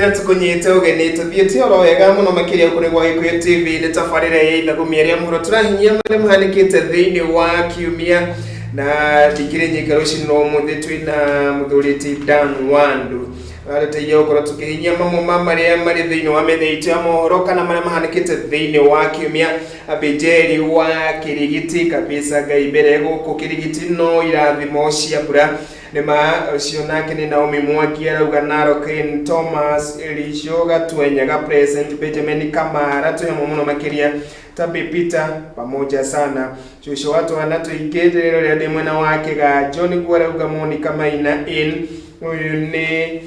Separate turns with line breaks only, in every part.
Na tũkũnyite ũgeni tũthiĩte oro wega mũno makĩria gũkũ nĩ gwa Gĩkũyũ TV. Nĩ tabarĩra ya Ithagumia rĩa Mũhuro, tũrahinyia marĩa mahanĩkĩte thĩinĩ wa kiumia na ndikĩrĩ nyika. Rũcinĩ rwa ũmũthĩ twĩna mũthuri ti Dan Wandu, arĩteithia gũkorwo tũkĩhinyia mamwe ma marĩa marĩ thĩinĩ wa metha itũ ya mohoro kana marĩa mahanĩkĩte thĩinĩ wa kiumia. Abĩnjeri wa Kĩrigiti kabisa, Ngai mbere gũkũ Kĩrigiti no irathimo cia mbura nĩma ũcio. Nake nĩ Naomi Mwangi arauga Narok in Thomas Elisho Gatwenyaga present, Benjamin Kamara twĩ hamwe mũno makĩria, Tabi Peter pamoja sana, cũcũ wa twana tũingĩ ndĩrĩrorera ndĩ mwena wa Kĩganjo nĩguo arauga. Monica Maina in ũyũ nĩ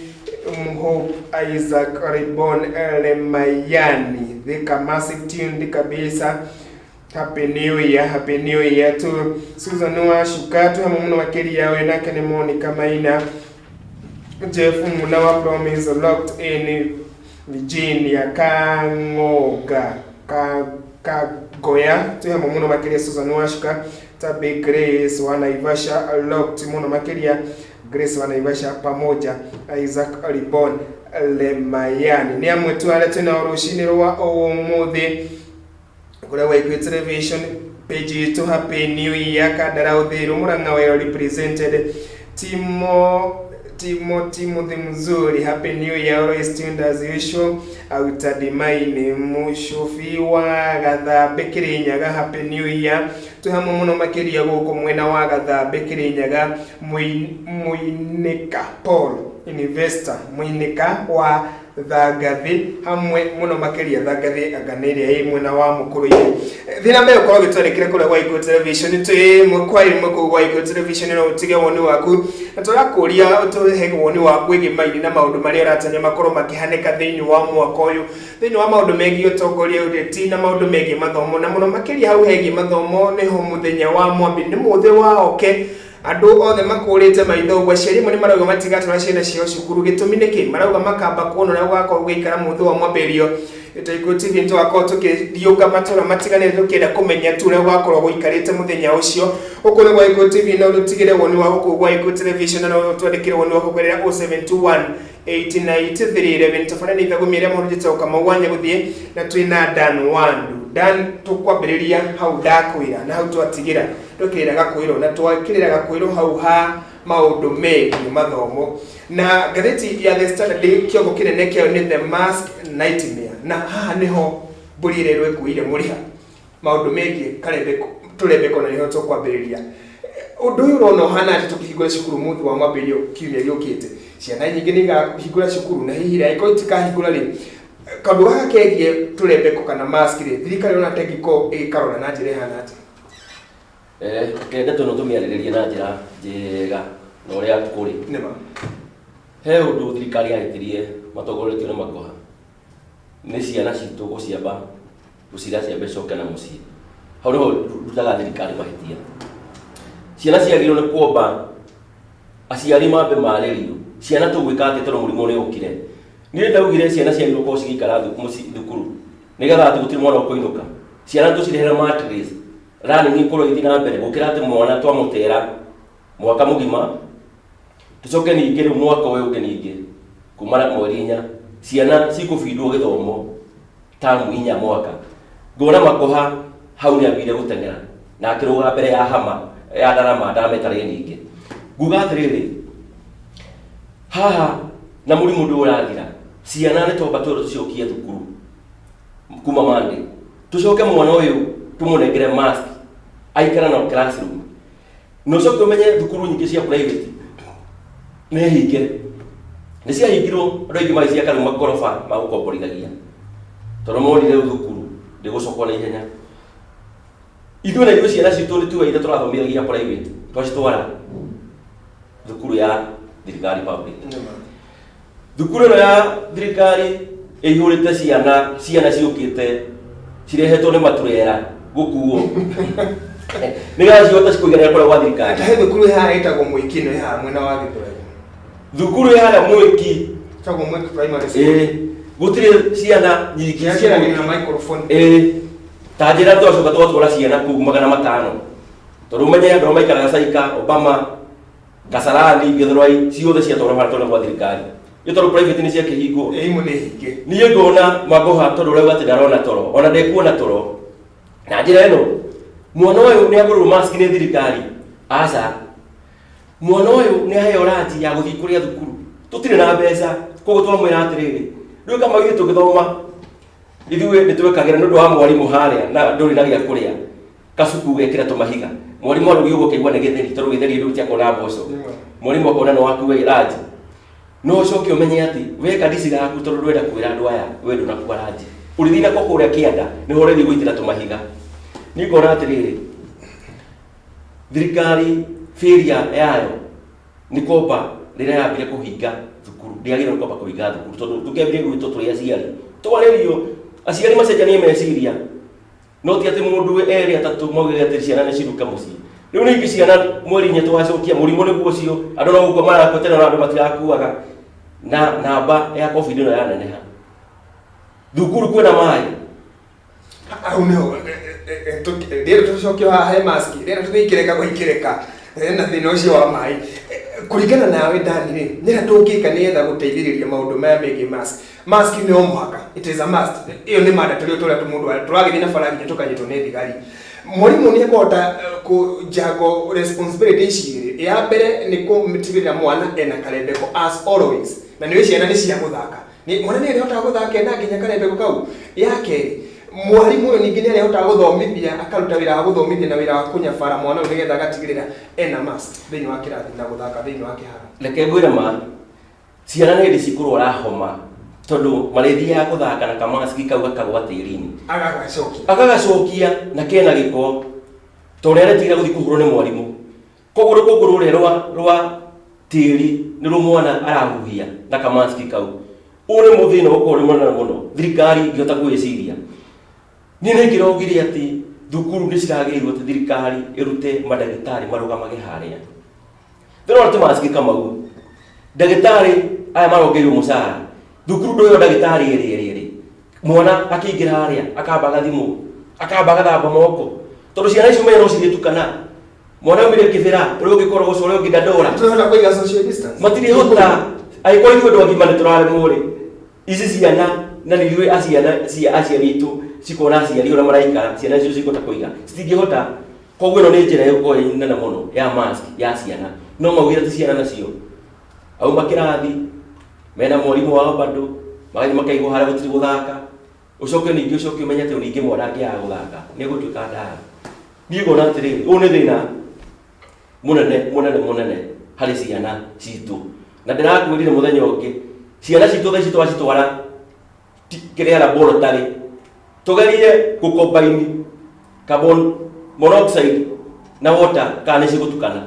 Hope Isaac Ribon Lemayani, Thika massive, tuned kabisa. Happy New Year, Happy New Year to Susan Washuka, twĩ hamwe mũno makĩria. Ũyũ nake nĩ Monica Maina. Jeff Muna wa Promise locked in Virginia Kang'oga Ka Kagoya, twĩ hamwe mũno makĩria. Susan Washuka, Tabi Grace wa Naivasha locked mũno makĩria, Grace wa Naivasha pamoja Isaac Ribon Lemayani nĩ amwe tu arĩa twĩnao rũcinĩ rwa ũmũthĩ kũrĩa gwa Gĩkũyũ Television page itũ. Happy New Year Kandara Uthiru Murang'a, well represented. Timo Timo Timothy Mzuri, Happy New Year, always tuned as usual. Autadimaini Mushubi wa Gathambe Kirinyaga, Happy New Year, twĩ hamwe mũno makĩria gũkũ mwena wa Gathambe Kirinyaga. Muinĩka Paul Investor Muinĩka wa Thangathi hamwe mũno makĩria. Thangathi anga nĩ ĩrĩa ĩ mwena wa Mũkũrũ-inĩ. Thiĩ na mbere gũkorwo ũgĩtwarĩkĩra kũrĩa gwa Gĩkũyũ Television, twĩ ĩmwe kwa ĩmwe kũu gwa Gĩkũyũ Television. No ũtige woni waku na tũrakũria ũtũhe woni waku wĩgiĩ maini na maũndũ marĩa ũratanya makorwo makĩhanĩka thĩinĩ wa mwaka ũyũ, thĩinĩ wa maũndũ megiĩ ũtongoria, ũteti na maũndũ megiĩ mathomo, na mũno makĩria hau hegiĩ mathomo nĩho mũthenya wa mwambi nĩ mũthĩ wa oke andũ othe makũrĩte maitho ũguo. Aciari amwe nĩ marauga matigatwara ciana ciao cukuru. Gĩtũmi nĩ kĩ? Marauga makamba kuona ũrĩa gũgakorwo gũgĩikara mũthĩ wa mwambĩrĩrio. Gĩkũyũ TV nĩ tũgakorwo tũkĩriũka matũra matiganĩte tũkĩenda kũmenya tu ũrĩa gũgakorwo gũikarĩte mũthenya ũcio. Gũkũ nĩ gwa Gĩkũyũ TV, no rũtigĩre woni wa gũkũ gwa Gĩkũyũ Television, na no twandĩkĩre woni waku kũgerera 0721 898311. Tabarĩra nĩ Ithagumia rĩa Mohoro, njĩtagwo Kamau wa Nyagũthiĩ na twĩna Dan Wandu. Dan, tũkwambĩrĩria hau ndakwĩra na hau twatigĩra twĩkĩrĩra gakwĩrwo na twakĩrĩra gakwĩrwo hau ha maũndũ megiĩ mathomo na ngathĩti ya The Standard, kĩongo kĩnene kĩayo nĩ The Mask Nightmare, na haha nĩho mbũri ĩrĩa ĩrwĩkuĩire mũriha maũndũ megiĩ karembeko tũrembeko, na nĩho tũkwambĩrĩria. Ũndũ ũyũ ũrona ũhana atĩ tũkĩhingũra cukuru mũthĩ wa mwambĩrĩrio kiumia gĩũkĩte, ciana nyingĩ nĩ igahingũra cukuru, na hihi rĩ angĩkorwo itikahingũra rĩ, kaũndũ gaka kegiĩ tũrembeko kana mask rĩ, thirikari ĩrona ta ĩngĩkorwo ĩgĩkarora na njĩra ĩhana atĩa?
Reke ndeto ĩno tũmĩarĩrĩrie na njĩra njega na ũrĩa kũrĩ.
Nĩma.
He ũndũ thirikari yahĩtirie matongoretio nĩ Makoha, nĩ ciana citũ gũciamba gũcira ciambe coke na mũciĩ. Hau nĩho ndutaga thirikari mahĩtia. Ciana ciagĩrĩirwo nĩ kwamba aciari mambe marĩrio ciana tũgwĩka atĩa tondũ mũrimũ nĩ ũkire. Niĩ ndaugire ciana ciagĩrĩirwo gũkorwo cigĩikara mũciĩ thukuru nĩgetha atĩ gũtirĩ mwana ũkũinũka. Ciana tũcirehere mattress, learning ĩkorwo ĩgĩthiĩ na mbere gũkĩra atĩ mwana twamũtera mwaka mũgima, tũcoke ningĩ rĩu mwaka ũyũ ũngĩ ningĩ kuma na mweri 4 ciana cikũbindwo gĩthomo tamu 4 mwaka. Ngona Makoha hau nĩ ambire gũteng'era na akĩrũga mbere ya hama ya ndarama ndameta ningĩ. Nguga atĩrĩrĩ, haha na mũrimũ ndũ ũrathira, ciana nĩ twamba twĩrwo tũcokie thukuru kuma Monday, tũcoke mwana ũyũ tũmũnengere mask aikara na classroom, na ũcoke ũmenye thukuru nyingĩ cia private nĩ hinge, nĩ ciahingirwo, andũ aingĩ magĩciaka rĩu makoroba ma gũkomborithagia tondũ monire rĩu thukuru ndĩgũcokwo na ihenya. Ithuĩ na ithuĩ ciana citũ nĩ tugaire tũrathomithagia private, twacitwara thukuru ya thirikari public. Thukuru ĩno ya thirikari ĩihũrĩte ciana, ciana ciũkĩte cirehetwo nĩ maturera gũkuo nĩgetha cihote kũiganĩra kũrĩa gwa thirikari.
He thukuru haha ĩtagwo Mwĩki, nĩ haha mwena wa Gĩthũrai.
Thukuru ĩ harĩa Mwĩki.
Ĩtagwo Mwĩki Primary School.
Ĩĩ, gũtirĩ ciana nyingĩ.
Kĩrĩa na microphone.
Ĩĩ, ta njĩra twacoka twatwara ciana kũu 500, tondũ ũmenye andũ arĩa maikaraga Saika, Obama, Kasarani, Gĩthũrai, ciothe ciatwarwo harĩa tondũ gwa thirikari. Nĩ tondũ private nĩ ciakĩhingwo.
Ĩimũ nĩ hinge.
Niĩ ngona Magoha tondũ ũrauga atĩ ndarona toro, ona ndekuona toro na njĩra ĩno. Mwana ũyũ nĩ agũrĩrwo mask nĩ thirikari? Aca. Mwana ũyũ nĩ aheo ranji ya gũthiĩ kũrĩa thukuru? Tũtirĩ na mbeca. Koguo twamwĩra atĩrĩrĩ, rĩu kama ithuĩ tũgĩthoma, ithuĩ nĩ twekagĩra nĩ ũndũ wa mwarimũ harĩa na ndũrĩ na gĩa kũrĩa, kacuku gekĩra tũmahiga, mwarimũ arũgi ũguo ũkaigua nĩ gĩtheri, tondũ gĩtheri rĩu gĩtiakorwo na mboco, mwarimũ akona nĩ wakuwe ranji. No ũcoke ũmenye atĩ weka ndici gaku, tondũ ndwenda kwĩra andũ aya we ndũnakua ranji, ũrĩthiĩ nako kũrĩa kĩanda nĩho ũrĩthiĩ gũitĩra tũmahiga. Niĩ ngona atĩrĩrĩ, thirikari failure yayo nĩ komba rĩrĩa yambire kũhinga thukuru. Ndĩagĩrĩirwo nĩ kwamba kũhinga thukuru, tondũ tũkĩambire gwĩtwo tũrĩ aciari, twarĩrio aciari macenjanie meciria, no ti atĩ mũndũ erĩ atatũ maugire atĩ ciana nĩ ciruke mũciĩ. Rĩu ningĩ ciana mweri inya tũgacokia mũrimũ nĩguo ũcio, andũ no gũkua marakua tene na andũ matirakuaga, na namba ya COVID ĩno yaneneha. Thukuru kwĩna maĩ.
Hau nĩho rĩrĩ tũcokio haha he maski rĩrĩ tũthiĩ gũikĩrĩka na thĩna ũcio wa maĩ. Kũringana nawe Dani rĩ, nĩra tũngĩka nĩgetha gũteithĩrĩria maũndũ maya megiĩ mask? Mask nĩ o mũhaka, it is a must, ĩyo nĩ mandatory tũrĩa mũndũ tũragĩthiĩ na bara nginya tũkanyitwo nĩ thigari. Mwarimũ nĩ ekũhota kũjago responsibility ici igĩrĩ? Ya mbere nĩ kũtigĩrĩra mwana ena karembeko as always, na nĩũĩ ciana nĩ cia gũthaka. Nĩ mwana nĩ arĩhotaga gũthaka ena nginya karembeko kau. Ya kerĩ, mwarimũ ũyũ ningĩ nĩ arĩhotaga gũthomithia, akaruta wĩra wa gũthomithia na wĩra wa kũnyabara mwana ũyũ nĩgetha agatigĩrĩra ena mask thĩinĩ wa kĩrathi na gũthaka thĩinĩ wa kĩharo?
Reke ngwĩre ma, ciana nĩ hĩndĩ cikũrwara homa, tondũ marĩthiaga gũthaka na kamaski kau gakagwa tĩri-inĩ.
Agagacokia.
Agagacokia na kena gĩko, tondũ ũrĩa aretigĩra gũthiĩ kũhũrwo nĩ mwarimũ. Koguo rũkũngũ rũrĩa rwa tĩri nĩ rwo mwana arahuhia na kamaski kau. Ũyũ nĩ mũthĩna ũkorwo ũrĩ mũnene mũno thirikari ingĩhota kwĩciria. Niĩ nĩ ngĩraugire atĩ thukuru nĩ ciragĩrĩirwo atĩ thirikari ĩrute mandagĩtarĩ marũgamage harĩa. Ndĩrona ti maski Kamau, ndagĩtarĩ aya marongereirwo mũcara, thukuru ndũheo ndagĩtarĩ ĩrĩ ĩrĩ ĩrĩ. Mwana akĩingĩra harĩa akamba agathimwo, akamba agathamba moko, tondũ ciana icio menye no cirĩtukana. Mwana aumire Kĩbĩra, ũrĩa ũngĩ Korogoco, ũrĩa ũngĩ Dandora.
Tũrahota kũiga social distance?
Matirĩhota. Angĩkorwo ithuĩ andũ agima nĩ tũraremwo rĩ, ici ciana na nĩ ithuĩ aciana cia aciari aitũ cikona aciari ũrĩa maraikara, ciana icio cikũhota kũiga? Citingĩhota. Koguo ĩno nĩ njĩra ĩgũkorwo ĩ nene mũno ya mask ya ciana. No maugire atĩ ciana nacio auma kĩrathi mena mwarimũ wao bado, magathiĩ makaigwo harĩa gũtirĩ gũthaka. Ũcoke ningĩ ũcoke ũmenye atĩ ningĩ mwana angĩaga gũthaka nĩ egũtuĩka ndara. Niĩ ngona atĩrĩrĩ, ũyũ nĩ thĩna mũnene mũnene mũnene harĩ ciana citũ. Na ndĩrakwĩrire mũthenya ũngĩ, ciana citũ thaa ici twacitwara kĩrĩa laboratory, tũgerie gũcombine carbon monoxide na water kana nĩ cigũtukana.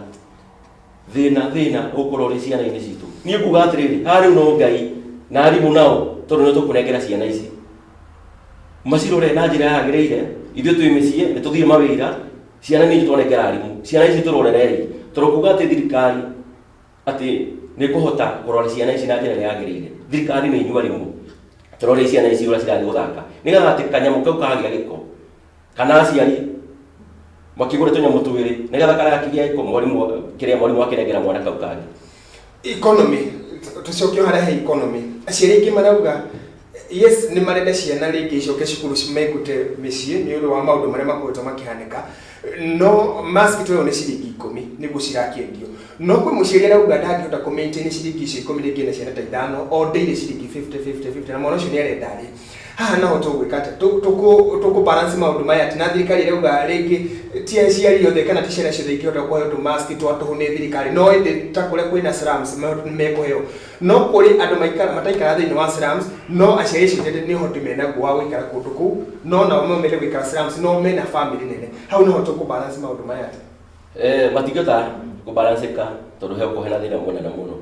Thĩna ũgũkorwo ũrĩ ciana-inĩ citũ. Niĩ nguga atĩrĩrĩ, haha rĩu no Ngai na arimũ nao, tondũ nĩ tũkũnengera ciana ici macirore na njĩra yagĩrĩire. Ithuĩ twĩ mĩciĩ nĩ tũthiĩ mawĩra, ciana nĩ ithuĩ twanengera arimũ, ciana ici tũrorerei, tondũ kuga atĩ thirikari atĩ nĩ kũhota kũrora ciana ici na njĩra ĩrĩa yagĩrĩire, thirikari nĩ inyuĩ arimũ. Tũrorei ciana ici ũrĩa cirathiĩ gũthaka, nĩgetha atĩ kanyamũ kau kagĩa gĩko, kana aciari makĩgũre tũnyamũ twĩrĩ, nĩgetha karĩa gakĩgĩa gĩko, mwarimũ kĩrĩa mwarimũ akĩnengera mwana kau kangĩ.
Economy, tũcoke harĩa he economy. Aciari aingĩ marauga yes, nĩ marenda ciana rĩngĩ icoke cukuru mekute mĩciĩ nĩ ũndũ wa maũndũ marĩa makoretwo makĩhanĩka, no mask tũrĩo nĩ ciringi 10 nĩguo cirakĩendio, no kwĩ mũciari arauga ndangĩhota kũ maintain ciringi icio 10 rĩngĩ na ciana ta ithano, o daily ciringi 50 50 50, na mwana ũcio nĩ arenda arĩe. Haha naho tũgwĩka atĩa? Tũkũ balance maũndũ maya atĩ na thirikari ĩrauga rĩngĩ ti aciari othe kana ti ciana ciothe ingĩhota kũheo tũ mask twa tũhũ nĩ thirikari, no ĩndĩ ta kũrĩa kwĩna slums mekũheo, no kũrĩ andũ maikara mataikara thĩinĩ wa slums, no aciari acio nĩ ũhoti menaguo wa gũikara kũndũ kũu, no nao no mende gũikara slums no mena family nene. Hau naho tũkũ balance maũndũ maya atĩa?
Matingĩhota kũbalancĩka, tondũ he gũkorwo hena thĩna mũnene mũno.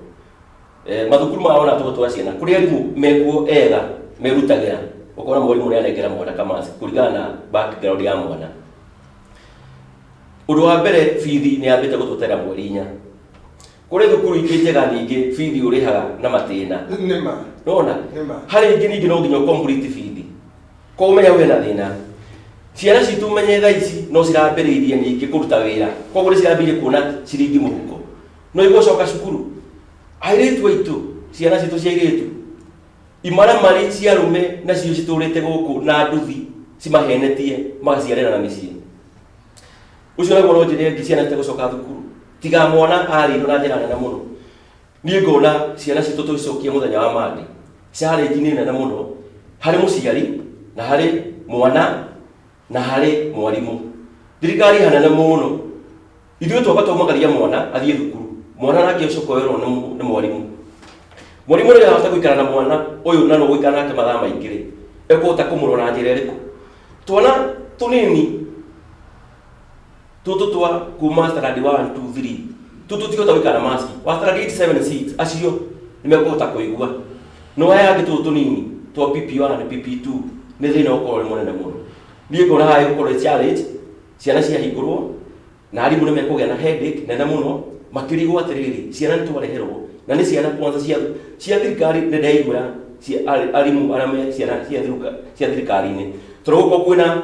Mathukuru maya ona tũgũtwara ciana kũrĩ arimũ mekuo ega merutagĩra, ũkona mwarimũ nĩ anengera mwana kamask kũringana na background ya mwana. Ũndũ wa mbere, bithi nĩ yambĩte gũtũtera mweri inya. Kũrĩ thukuru ingĩ njega ningĩ bithi ũrĩhaga na matĩna.
Nĩma.
Nona
Nĩma.
harĩ ingĩ ningĩ no nginya complete bithi, koguo menya wĩna thĩna. Ciana citũ menye thaa ici no cirambĩrĩirie ningĩ kũruta wĩra, koguo nĩ cirambĩrĩirie kuona ciringi mũhuko, no igũcoka cukuru. Airĩtu aitũ Ciana citũ cia airĩtu imaramari cia arũme nacio citũrĩte gũkũ na nduthi cimahenetie magaciarĩra na mĩciĩ. Ũcio naguo no njĩre ĩngĩ ciana citegũcoka thukuru tiga mwana arĩirwo na njĩra nene mũno. Niĩ ngona ciana citũ tũcicokie mũthenya wa Monday. Challenge nĩ nene mũno harĩ mũciari na harĩ mwana na harĩ mwarimũ. Thirikari hanene mũno. Ithuĩ twamba twaumagaria mwana athiĩ thukuru, mwana nake ũcoka oerwo nĩ mwarimũ. Mwarimũ rĩrĩa ahota gũikara na mwana ũyũ na no gũikara nake mathaa maingĩ rĩ, ekũhota kũmũrora na njĩra ĩrĩkũ? Twana tũnini tũtũ twa kuma standard 1 2 3 tũtũ tũtihota gũikara na maski. Wa standard 8 7 6 acio nĩ mekũhota kũigua. No aya angĩ tũtũ tũnini twa PP1 PP2 nĩ thĩna ũkorwo ũrĩ mũnene mũno. Niĩ ngona haha ĩgũkorwo ĩ challenge, ciana ciahingũrwo na arimũ nĩ mekũgĩa na headache nene mũno makĩrigwo atĩrĩrĩ ciana nĩ twareherwo na nĩ ciana kwanza cia thirikari. Nĩ ndeiguĩra arimũ arĩa me ciana cia thirikari-inĩ tondũ gũkorwo kwĩna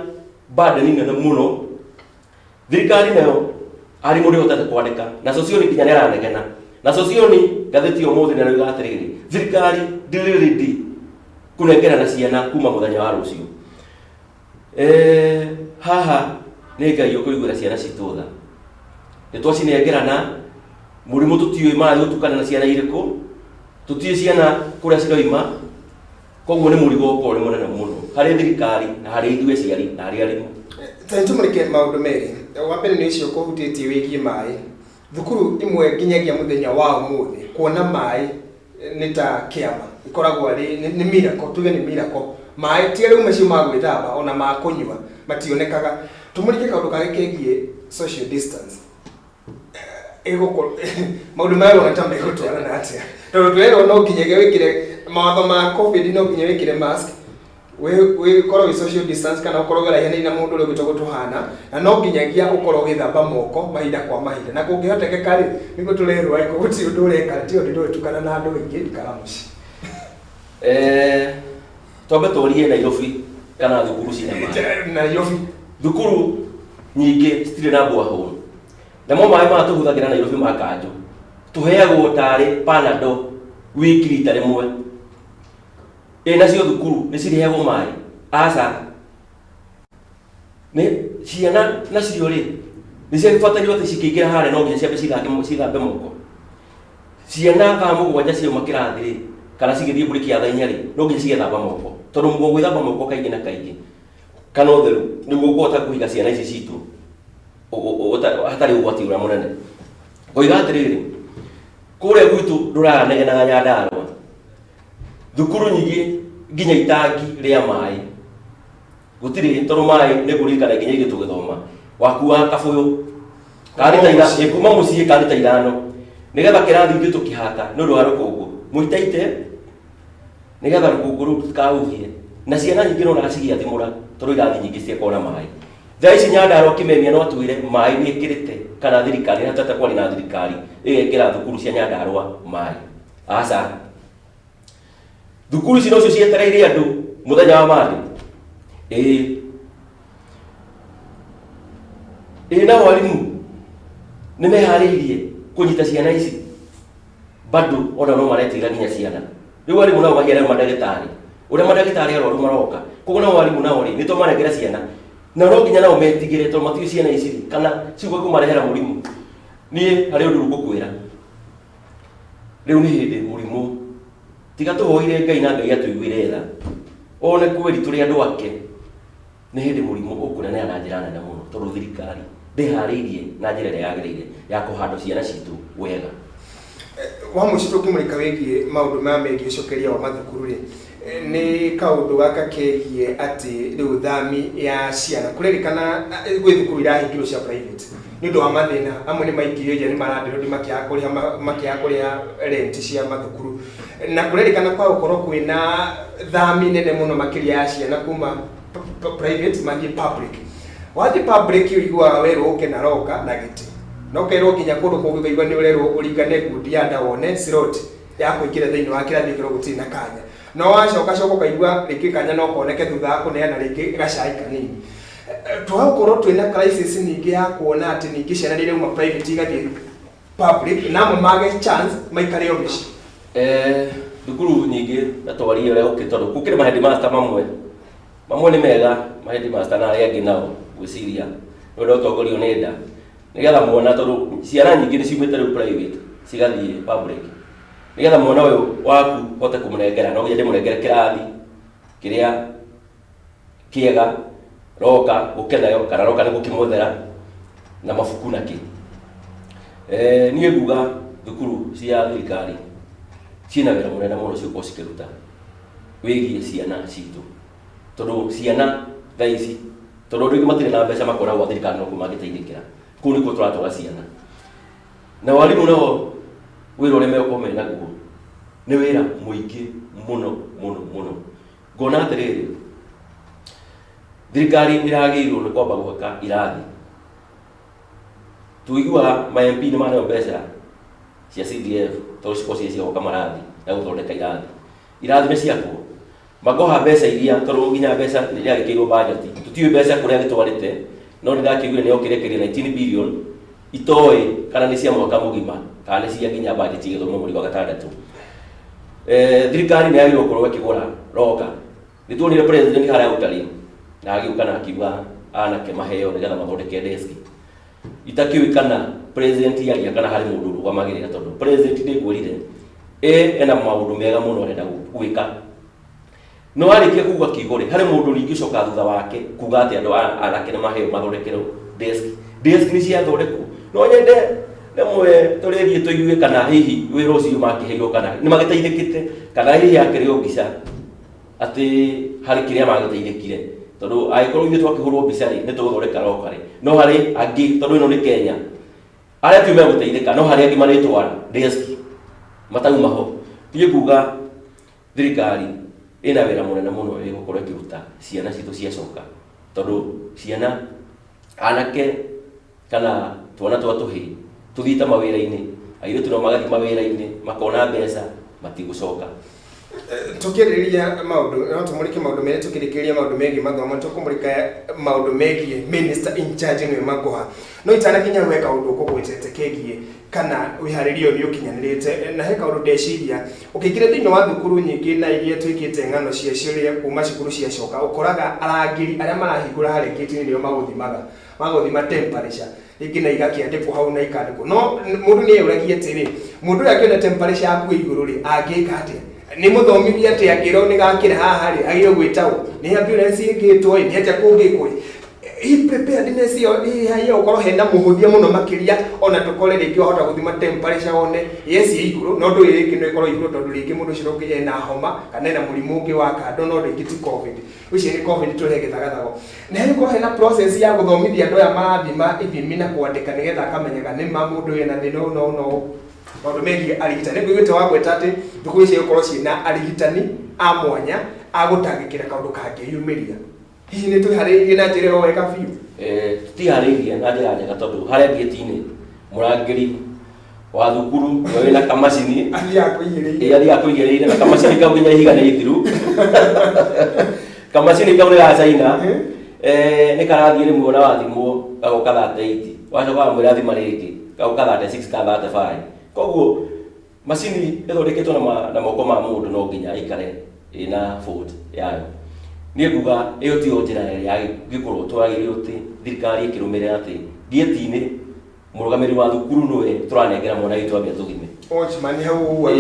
burden nene mũno. Thirikari nayo arimũ ndĩhotete kwandĩka na Sosioni nginya nĩ aranegena na Sosioni ngathĩti ũmũthĩ nĩ arauga atĩrĩrĩ thirikari ndĩrĩ ready kũnengerana ciana kuma mũthenya wa rũciũ. Haha nĩ Ngai ũkũiguĩra ciana citũ tha. Nĩ twacinengerana mũrimũ tũtiũĩ marathiĩ gũtukana na ciana irĩkũ, tũtiũĩ ciana kũrĩa ciroima, koguo nĩ mũrigo ũkorwo ũrĩ mũnene mũno harĩ thirikari na harĩ ithuĩ aciari na harĩ arimũ.
Ta nĩtũmũrĩke maũndũ merĩ. Wa mbere nĩ ũcio kũhutĩtie wĩgiĩ maĩ. Thukuru imwe nginyagia mũthenya wa ũmũthĩ kuona maĩ nĩ ta kĩama ikoragwo arĩ nĩ miracle, tuge nĩ miracle. Maĩ tiga rĩu macio ma gwĩthamba ona ma kũnyua mationekaga. Tũmũrĩke kaũndũ kangĩ kegiĩ social distance. Ĩgũkorwo maũndũ maya ũrona ta megũtwarana atĩa? Tondũ tũrerwo no nginyagia wĩkĩre mawatho ma COVID, no nginya wĩkĩre mask, wĩkorwo wĩ social distance kana ũkorwo ũraihanĩirie na mũndũ ũrĩa ũngĩ toguo tũhana, na no nginyagia ũkorwo ũgĩthamba moko mahinda kwa mahinda, na kũngĩhotekeka rĩ, nĩguo tũrerwo angĩkorwo gũtirĩ ũndũ ũreka ti ũndũ ndũgĩtukana na andũ aingĩ, ikara mũciĩ.
Twambe tũrie Nairobi kana thukuru ciĩna maĩ.
Nairobi.
Thukuru nyingĩ citirĩ na borehole. Namo maĩ maya tũhũthagĩra Nairobi ma kanjũ tũheagwo tarĩ Panadol wiki rita rĩmwe. Ĩ nacio thukuru nĩ cirĩheagwo maĩ? Aca. Nĩ ciana nacio rĩ nĩ ciagĩbatairwo atĩ cikĩingĩra harĩa no nginya ciambe cithambe moko. Ciana thaa 7 ciauma kĩrathi rĩ kana cigĩthiĩ break ya thaa 4 rĩ no nginya cigethamba moko, tondũ gwĩthamba moko kaingĩ na kaingĩ kana ũtheru nĩguo ũkũhota kũiga ciana ici citũ hatarĩ ũgwati ũrĩa mũnene. Ngoiga atĩrĩrĩ, kũrĩa gwitũ ndũranegenaga Nyandarũa, thukuru nyingĩ nginya itangi rĩa maĩ gũtirĩ, tondũ maĩ nĩ ngũririkana nginya ithuĩ tũgĩthoma wakuaga kabũyũ kuma mũciĩ ka rita 5 nĩgetha kĩrathi ithuĩ tũkĩhata nĩ ũndũ wa rũkũngũ mũitaite nĩgetha rũkũngũ rũu rũtikahuhie, na ciana nyingĩ nĩ wonaga cigĩathimũra tondũ irathi nyingĩ citiakoragwo na maĩ. Thaa ici Nyandarũa Kĩmemia no atwĩre maĩ nĩ ĩkĩrĩte kana thirikari nĩ hatete kwaria na thirikari ĩgekĩra thukuru cia Nyandarũa maĩ. Aca. Thukuru ici nocio cietereire andũ mũthenya wa Monday. Ĩĩ. Ĩĩ nao arimũ nĩ meharĩirie kũnyita ciana ici bado ona no maretĩra nginya ciana. Rĩu arimũ nao mahiana mandagĩtarĩ. Ũrĩa mandagĩtarĩ arwaru maroka. Koguo nao arimũ nao rĩ nĩ twamanengera ciana. Na no nginya nao metigĩre tondũ matiũĩ ciana ici rĩ kana cigũka kũmarehera mũrimũ. Niĩ harĩ ũndũ ngũkwĩra. Rĩu nĩ hĩndĩ mũrimũ tiga tũhoire Ngai na Ngai atũiguĩre tha. One kweri tũrĩ andũ ake nĩ hĩndĩ mũrimũ ũkũneneha na njĩra nene mũno tondũ thirikari ndĩharĩirie na njĩra ĩrĩa yagĩrĩire ya kũhandwo ciana citũ wega.
Wa mũico tũngĩmũrĩka wĩgiĩ maũndũ maya megiĩ ũcokeria wa mathukuru rĩ, nĩ kaũndũ gaka kegiĩ atĩ rĩu thami ya ciana kũrerĩkana gwĩ thukuru irahingirwo cia private nĩ ũndũ wa mathĩna amwe nĩ maikirio nja nĩ marandirwo makĩaga kũrĩha rent cia mathukuru, na kũrerĩkana kwa gũkorwo kwĩna thami nene mũno makĩria ya ciana kuma private mathiĩ public. Wathiĩ public ũiguaga werwo ũke na roka na gĩtĩ, na ũkerwo nginya kũndũ kũngĩ ũkaigua nĩ ũrerwo ũringane ngundi ya nda wone slot ya kũingĩra thĩinĩ wa kĩrathi kĩrĩa gũtirĩ na kanya, no wacoka coka ũkaigua rĩngĩ kanya no koneke thutha wa kũneana rĩngĩ gacai kanini. Tũgakorwo twĩna crisis ningĩ ya kuona atĩ ningĩ ciana nĩ irauma private igathiĩ public, na amwe mage chance maikare o mĩciĩ.
Thukuru nyingĩ na twarie ũrĩa gũkĩrĩ, tondũ gũkĩrĩ ma headmaster mamwe mamwe nĩ mega ma headmaster, na arĩa angĩ nao ngwĩciria nĩ ũrĩa ũtongorio nĩ nda nĩgetha mwana, tondũ ciana nyingĩ nĩ ciumĩte rĩu private cigathiĩ public, nĩgetha mwana ũyũ waku hote kũmũnengera, no nginya ndĩmũnengere kĩrathi kĩrĩa kĩega roka ũke nayo, kana roka nĩ gũkĩmũthera na mabuku na kĩ. Niĩ nguga thukuru cia thirikari ciĩna wĩra mũnene mũno cigũkorwo cikĩruta wĩgiĩ ciana citũ, tondũ ciana thaa ici, tondũ andũ aingĩ matirĩ na mbeca, makoragwo thirikari nokuo mangĩteithĩkĩra. Kũu nĩkuo tũratwara ciana, na warimũ nao wĩra ũrĩa megũkorwo menaguo nĩ wĩra mũingĩ mũno mũno mũno. Ngona atĩrĩrĩ, thirikari ĩragĩrĩirwo nĩ kwamba gwaka irathi. Tũiguaga ma MP nĩ maneo mbeca cia CDF tondũ cikorwo cirĩ cia gwaka marathi na gũthondeka irathi. Irathi nĩ ciakwo makoha mbeca iria, tondũ nginya mbeca nĩ iragĩkĩirwo budget, tũtiũĩ mbeca kũrĩa agĩtwarĩte, no nĩ ndakĩiguire nĩ okĩrekeria 19 billion, itoĩ kana nĩ cia mwaka mũgima kana nĩ cia nginya budget ya gĩthomo mweri wa gatandatũ. Thirikari nĩ yagĩrĩirwo gũkorwo ĩkĩgũra roka. Nĩ tuonire president harĩa ũtarĩ na agĩũka na akiuga anake maheo nĩgetha mathondeke desk. Itakĩũĩ kana president aria kana harĩ mũndũ ũrũgamagĩrĩra, tondũ president ndĩkwĩrire ena maũndũ mega mũno arenda gwĩka, no arĩkia kuga kiugo rĩ, harĩ mũndũ ningĩ ũcokaga thutha wake kuga atĩ andũ anake nĩ maheo mathondekerwo desk. Desk nĩ ciathondekwo? No nyende rĩmwe tũrĩthiĩ tũigue kana hihi wĩra ũcio makĩheirwo kana nĩ magĩteithĩkĩte, kana hihi hakĩrĩ o mbica atĩ harĩ kĩrĩa magĩteithĩkire, tondũ angĩkorwo ithuĩ twakĩhũrwo mbica rĩ, nĩ tũgũthondeka roka rĩ, no harĩ angĩ, tondũ ĩno nĩ Kenya, arĩa tu megũteithĩka, no harĩ angĩ marĩtwara desk matauma ho. Niĩ nguga thirikari ĩna wĩra mũnene mũno ĩgũkorwo ĩkĩruta ciana citũ ciacoka, tondũ ciana anake kana twana twa tũhĩĩ tũthiĩte mawĩra-inĩ, airĩtu nao magathiĩ mawĩra-inĩ makona mbeca, matigũcoka.
Tukĩrĩrĩria maũndũ, no tũmũrĩke maũndũ merĩ. Tukĩrĩkĩrĩria maũndũ megiĩ mathomo, tũkũmũrĩka maũndũ megiĩ minister in charge nĩwe Magoha. No itanakinya hau, he kaũndũ ũkũgwetete kegiĩ kana wĩharĩria ũyũ nĩ ũkinyanĩrĩte, na he kaũndũ ndeciria ũkĩingĩra thĩinĩ wa thukuru nyingĩ na iria twĩkĩte ng'ano ciacio rĩrĩa kuma cukuru ciacoka, ũkoraga arangĩri arĩa marahingũra harĩa gate-inĩ nĩo magũthimaga, magũthima temperature rĩngĩ na igakĩandĩkwo hau na ikandĩkwo. No mũndũ nĩ eyũragia atĩrĩ, mũndũ ũyũ akĩona temperature yaku ĩ igũrũ rĩ, angĩka atĩa? Nĩ mũthomithia atĩ angĩrwo nĩ gakĩra haha rĩ, agĩrĩirwo gwĩta ũ? Nĩ ambulance ĩngĩtwo ĩ? Nĩ atĩa kũngĩkwo ĩ? Hihi preparedness ĩyo ĩ haiya gũkorwo hena mũhũthia mũno makĩria, ona tũkore rĩngĩ wahota gũthima temperature wone yes ĩ igũrũ, no ndũĩ rĩngĩ no ĩkorwo igũrũ tondũ rĩngĩ mũndũ ũcio rĩngĩ ena homa kana ena mũrimũ ũngĩ wa kando, no rĩngĩ ti COVID ũcio, nĩ COVID tũrehe gĩthagathago. Na hegũkorwo hena process ya gũthomithia andũ aya marathima ithimi na kwandĩka nĩgetha akamenyaga nĩ ma mũndũ ũyũ ena thĩna ũyũ na ũyũ na ũyũ. Maũndũ megiĩ arigitani, nĩ ngũiguĩte wagweta atĩ thukuru ici gũkorwo ciĩna arigitani a mwanya a gũtangĩkĩra kaũndũ kangĩyumĩria. Hihi nĩ twĩharĩrĩirie na njĩra ĩyo wega biũ?
Tũtiharĩirie na njĩra njega, tondũ harĩa ngĩti-inĩ mũrangĩri wa thukuru nĩwe wĩna kamacini.
Athiaga kũigĩrĩire.
Ĩĩ, athiaga kũigĩrĩire na kamacini kau nginya ihiga nĩ ithiru. Kamacini kau nĩ ga China. Nĩ karathiĩ rĩmwe ona wathimwo gagoka 38, wacoka wamwĩra thima rĩngĩ gagoka 36 ka 35. Koguo macini ĩthondeketwo na moko ma mũndũ no nginya ĩikare ĩna fault yayo. Niĩ nguga ĩyo tiyo njĩra ĩrĩa yagĩkorwo twagĩrĩirwo atĩ thirikari ĩkĩrũmĩrĩra, atĩ ngĩti-inĩ mũrũgamĩrĩri wa thukuru nĩwe tũranengera mwana witũ ambia tũthime.
Watchman hau ũguo.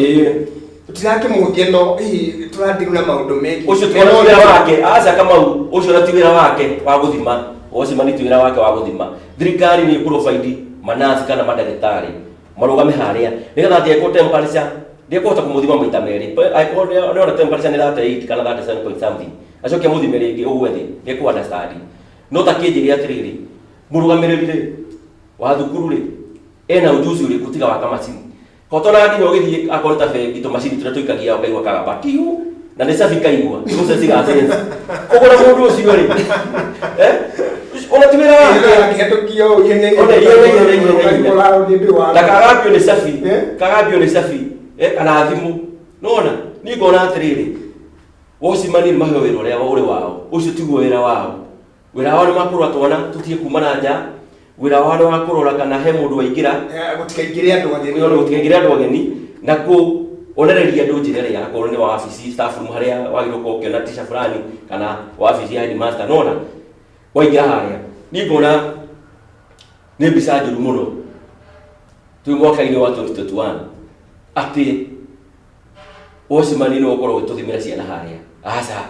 Tũtirakĩmũhũthia, no hihi tũradeal na maũndũ megiĩ
Ũcio ti wĩra wake, aca Kamau, ũcio na ti wĩra wake wa gũthima. Watchman ti wĩra wake wa gũthima. Thirikari nĩ ĩprovide manasi kana mandagĩtarĩ marũgame harĩa nĩgetha atĩ angĩkorwo temperature ndĩkũhota kũmũthima maita merĩ. Angĩkorwo nĩona temperature nĩ 38 kana 37 point something, acoke mũthime rĩngĩ ũgwe thĩ, nĩekũ understand. No ta kĩnjĩre atĩrĩrĩ, mũrũgamĩrĩri rĩ wa thukuru rĩ, ena ujuzi ũrĩkũ tiga wa kamacini? Kotona nginya ũgĩthiĩ akorwo ta bengi, tũmacini tũrĩa tũikagia ũkaigua kagamba tiu na nĩ cabi kaigua nĩgũcenji gacenji koguo na mũndũ ũcio rĩ, ona ti wĩra wake.
Akĩhetũkio ũũ ihenya.
Ona ihenya, ihenya, ihenya, ihenya.
Ũraũndĩ wa
Na kagambio nĩ cabi.
Eh?
Kagambio nĩ cabi, kana thimũ. Nona niĩ ngona atĩrĩrĩ, watchman nĩ maheo wĩra ũrĩa ũrĩ wao. Ũcio tiguo wĩra wao. Wĩra wao nĩ makũrora twana tũtige kuma na nja. Wĩra wao nĩ wa kũrora kana he mũndũ waingĩra.
Gũtikaingĩre andũ ageni.
Wĩra gũtikaingĩre andũ ageni na kũ Onereria andũ njĩra ĩrĩa akorwo nĩ wabici staff room harĩa wagĩrĩirwo gũkorwo ũkĩona teacher fulani kana wabici ya headmaster, nona waingĩra harĩa niĩ ngona nĩ mbica njũru mũno twĩ mwaka-inĩ wa 2021 atĩ watchman nĩ ũkorwo ũgĩtũthimĩra ciana harĩa. Aca,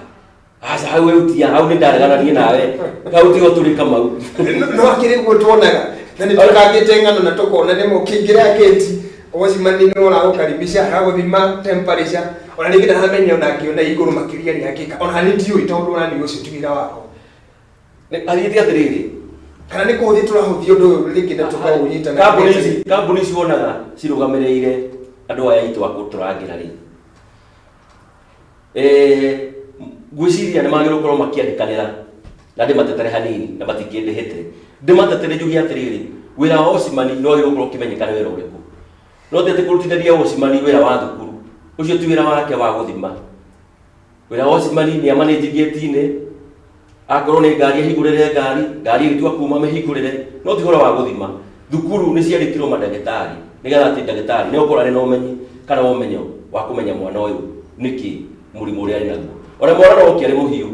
aca, hau eutia hau nĩ ndaregana niĩ nawe, hau tiho tũrĩ, Kamau.
No akĩrĩ guo tuonaga na nĩ tũkangĩte ng'ano na tũkona nĩ ũkĩingĩra gate, watchman nĩ ũragũkaribisha, agagũthima temperature, ona rĩngĩ ndaramenya ona angĩona igũrũ makĩria nĩ angĩka ona nĩ ndiũĩ, tondũ ona nĩ ũcio ti wĩra wakwa.
Athiĩte atĩrĩrĩ,
kana nĩ kũhũthia tũrahũthia ũndũ ũyũ rĩngĩ na tũkaũnyita na
Kambuni ici wonaga cirũgamĩrĩire andũ aya aitũ a kũtũrangĩra rĩ, ngwĩciria nĩ magĩrĩirwo gũkorwo makĩandĩkanĩra na ndĩmatetere hanini na matingĩndĩhĩte ndĩmatetere njuge atĩrĩrĩ, wĩra wa watchman nĩ wagĩrĩirwo gũkorwo ũkĩmenyeka nĩ wĩra ũrĩkũ, no ti atĩ kũrutithania watchman wĩra wa thukuru. Ũcio ti wĩra wake wa gũthima. Wĩra wa watchman nĩ amanage gate-inĩ, akorwo nĩ ngari ahingũrĩre ngari, ngari ĩgĩtua kuma amĩhingũrĩre, no ti ũhoro wa gũthima. Thukuru nĩ ciandĩkirwo mandagĩtarĩ nĩgetha atĩ ndagĩtarĩ nĩ ũkorwo arĩ na ũmenyi kana ũmenyo wa kũmenya mwana ũyũ nĩkĩ mũrimũ ũrĩa arĩ naguo. Ona mwana no oke arĩ mũhiũ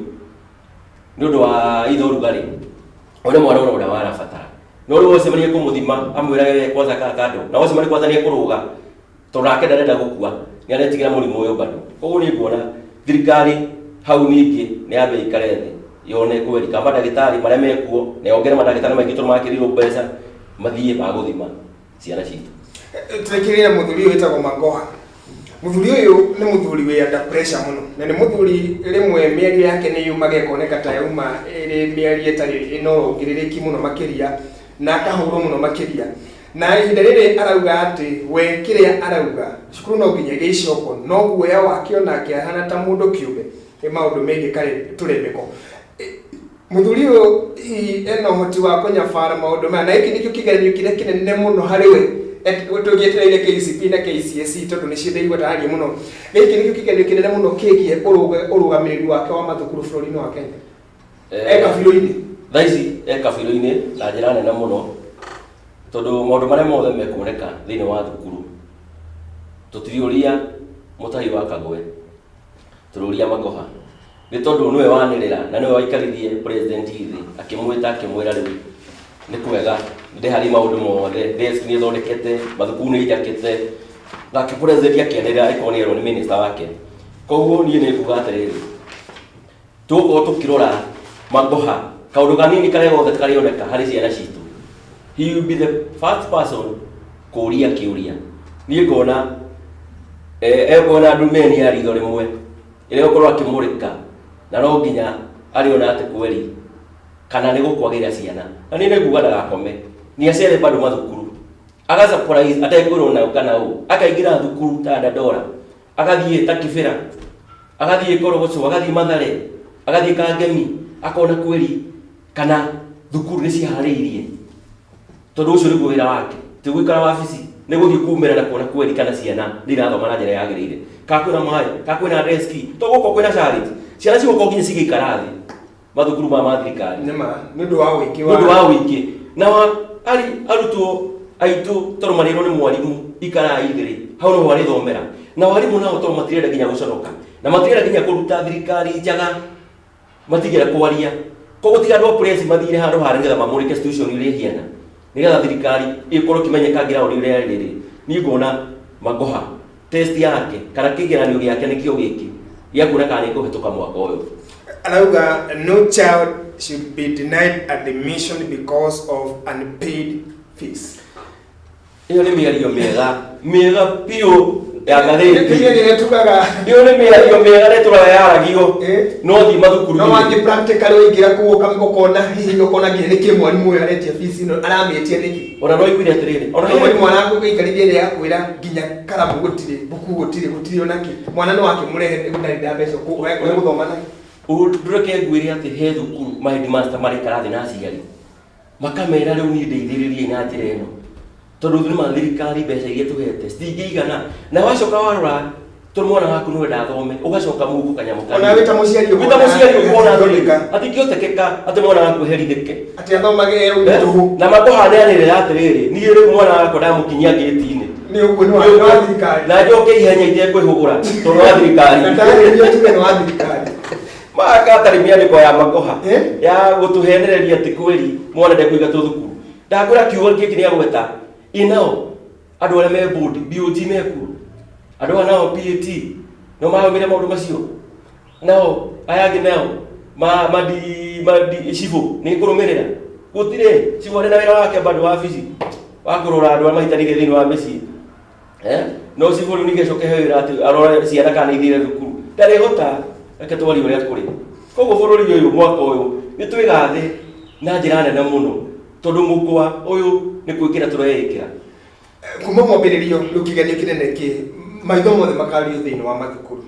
nĩ ũndũ wa ithe ũrugarĩ, one mwana ũrĩa ũrĩa warabatara, no rĩu wacemania kũmũthima amwĩrage we kwanza kaa kando, na wacemania kwanza nĩ ekũrũga tondũ nake ndarenda gũkua, nĩ aretigĩra mũrimũ ũyũ bado. Koguo niĩ nguona thirikari hau ningĩ nĩ yambe ĩikare thĩ yone kweri kana mandagĩtarĩ marĩa mekuo na yongere mandagĩtarĩ maingĩ tondũ makĩrĩirwo mbeca mathiĩ magũthima ciana citũ.
Tũrekĩrĩre mũthuri ũyũ wĩtagwo Magoha. Mũthuri ũyũ nĩ mũthuri wĩ under pressure mũno, na nĩ mũthuri rĩmwe mĩario yake nĩ yumaga ĩkoneka ta yauma ĩrĩ mĩario ĩtarĩ ĩna ũrũngĩrĩrĩki mũno makĩria, na akahũrwo mũno makĩria. Na ihinda rĩrĩ arauga atĩ we kĩrĩa arauga, cukuru no nginya gĩcokwo, no guoya wake onake ahana ta mũndũ kĩũmbe nĩ maũndũ megiĩ tũrembeko. Mũthuri ũyũ hihi ena ũhoti wa kũnyabara maũndũ maya, na gĩkĩ nĩkĩo kĩgeranio kĩrĩa kĩnene mũno harĩ we tũgĩetereire KCPE na KCSE, tondũ nĩcio ndaigua tararia mũno. Gĩkĩ nĩkĩo kĩgeranio kĩnene mũno kĩgiĩ ũrũgamĩrĩri wake wa mathukuru bũrũri-inĩ wa Kenya. E kabirũ-inĩ.
Thaa ici e kabirũ-inĩ na njĩra nene mũno, tondũ maũndũ marĩa mothe mekuoneka thĩinĩ wa thukuru tũtiriũria mũtahi wa Kagwe, tũrũria Magoha, nĩ tondũ nĩwe wanĩrĩra na nĩwe waikaririe president thĩ akĩmwĩta akĩmwĩra rĩu nĩ kwega ndĩharĩ maũndũ mothe, desk nĩ thondekete, mathukuru nĩ njakĩte, nake president akĩanĩrĩra ĩkorwo nĩ erwo nĩ minister wake. Koguo niĩ nĩ nguga atĩrĩrĩ, tũgũkorwo tũkĩrora Magoha kaũndũ kanini karĩa gothe karĩoneka harĩ ciana citũ, he will be the first person kũria kĩũria. Niĩ ngona ekuona ndumeni ya ritho rĩmwe ĩrĩa ũkorwo akĩmũrĩka, na no nginya arĩona atĩ kweri kana nĩ gũkwagĩra ciana. Na niĩ nĩ nguga ndagakome, nĩ acere bado mathukuru, aga surprise atekwĩrwo nao kana ũ, akaingĩra thukuru ta Dandora, agathiĩ ta Kibera, agathiĩ Korogoco, agathiĩ Mathare, agathiĩ Kangemi, akona kweri kana thukuru nĩ ciharĩirie, tondũ ũcio nĩguo wĩra wake. Ti gũikara wabici, nĩ gũthiĩ kumĩra na kuona kweri kana ciana nĩ irathoma na njĩra yagĩrĩire, kana kwĩna maĩ, kana kwĩna deski, to gũkorwo kwĩna challenge, ciana cigũkorwo nginya cigĩikara thĩ mathukuru maya ma thirikari.
Nĩma nĩ ũndũ wa ũingĩ.
Nĩ ũndũ wa ũingĩ na wa ari arutwo aitũ, tondũ marĩrwo nĩ mwarimũ ikarai thĩ rĩ, hau noho arĩthomera, na warimũ nao tondũ matirenda nginya gũconoka na matirenda nginya kũruta thirikari njaga, matigera kwaria. Koguo tiga andũ a press mathire handũ harĩa nĩgetha mamũrĩke situation ũrĩa ĩhiana, nĩgetha thirikari ĩkorwo ĩkĩmenyeka ground ũrĩa ĩrĩ rĩ, niĩ ngona Magoha test yake kana kĩgeranio gĩake nĩkĩo gĩkĩ gĩa kuona kana nĩ kũhĩtũka mwaka ũyũ.
Arauga no child should be denied admission because of unpaid fees.
Ĩyo nĩ mĩario mĩega mĩega biũ ya ngathĩti.
Kĩrĩa rĩrĩa tugaga.
Ĩyo nĩ mĩario mĩega na ĩtũraga yaragio. No thiĩ mathukuru.
No wathiĩ practical waingĩra kũu ũkona hihi ũkona nginya nĩkĩ mwarimũ ũyũ aretia fees ĩno, aramĩtia nĩkĩ.
Ona no iguire atĩrĩrĩ, ona
ona mwarimũ aragũgĩikarithia ĩrĩa yakwĩra nginya karamu gũtirĩ, mbuku gũtirĩ, gũtirĩ onakĩ, mwana no akĩmũrehe gũtarĩ na mbeca gũthoma nakĩ.
Ndũreke ngwĩre atĩ he thukuru ma headmaster maraikara thĩ na aciari makamera rĩu niĩ ndeithĩrĩriei na njĩra ĩno, tondũ nĩ ma thirikari mbeca iria tũhete citingĩigana, na wacoka warora tondũ mwana waku nĩ wenda athome, ũgacoka mũhuko kanyamũ kanini.
Ona wĩ ta mũciari.
Wĩ ta mũciari ũkona atĩrĩrĩ, atingĩhotekeka atĩ mwana waku eherithĩke
atĩ athomage tũhũ.
Na makohanĩanĩrĩra atĩrĩrĩ, niĩ rĩu mwana wakwa ndamũkinyia ngĩti-inĩ.
Nĩ ũguo nĩ wa thirikari.
Na njoke ihenya itekwĩhũgũra tondũ wa thirikari.
Na ndarĩria tuge nĩ wa thirikari.
Magatarĩ mĩandĩko ya makoha
Eh?
ya gũtũhenereria atĩ kweri mwana ndekũingatwo thukuru. Ndakwĩra kiugo gĩkĩ nĩ agweta inao andũ arĩa me board BOT mekuo, andũ aya nao PAT no marũmĩrĩre maũndũ macio, nao aya angĩ nao ma madi madi cibũ nĩ kũrũmĩrĩra gũtirĩ cibũ arĩ na wĩra wake bado wabici wa kũrora andũ arĩa mahitanĩire thĩinĩ wa mĩciĩ. No cibũ rĩu ningĩ acoke he wĩra atĩ arore ciana kana nĩ ithire thukuru, ndarĩhota. Reke twarie ũrĩa kũrĩ. Koguo bũrũri ũyũ mwaka ũyũ nĩ twĩgathe na njĩra nene mũno, tondũ mũkwa ũyũ nĩ gwĩkĩra tũreĩkĩra.
Kuma mwambĩrĩrio rĩu kĩgeranio kĩnene kĩ maitho mothe makario thĩinĩ wa mathukuru,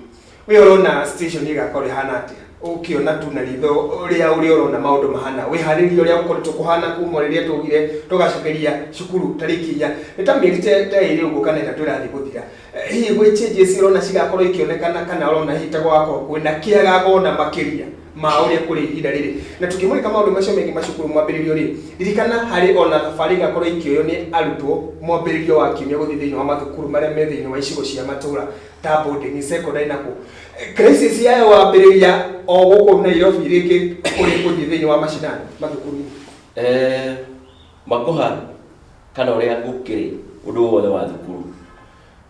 we ũrona situation ĩgakorwo ĩhana atĩa ũkĩona tu na ritho ũrĩa ũrĩa ũrona maũndũ mahana, wĩharĩria ũrĩa gũkoretwo kũhana kuma rĩrĩa twaugire tũgacokeria cukuru tarĩki 4, nĩ ta mĩeri ta 2 ũguo kana 3 ĩrathiĩ gũthira. Hihi gwĩ changes ũrona cigakorwo ikĩonekana, kana ũrona hihi ta gũgakorwo kwĩna kĩagago na makĩria ma ũrĩa kũrĩ ihinda rĩrĩ? Na tũkĩmũrĩka maũndũ macio megiĩ macukuru mwambĩrĩrio rĩ, ririkana harĩ ona thabarĩ igakorwo ikĩoywo nĩ arutwo mwambĩrĩrio wa kiumia gũthiĩ thĩinĩ wa mathukuru marĩa me thĩinĩ wa icigo cia matũra ta boarding, secondary na kũ crisis yayo wambĩrĩria o gũkũ Nairobi rĩngĩ kũrĩ gũthiĩ thĩinĩ wa macinani mathukuru-inĩ.
Makoha kana ũrĩa gũkĩrĩ ũndũ wothe wa thukuru,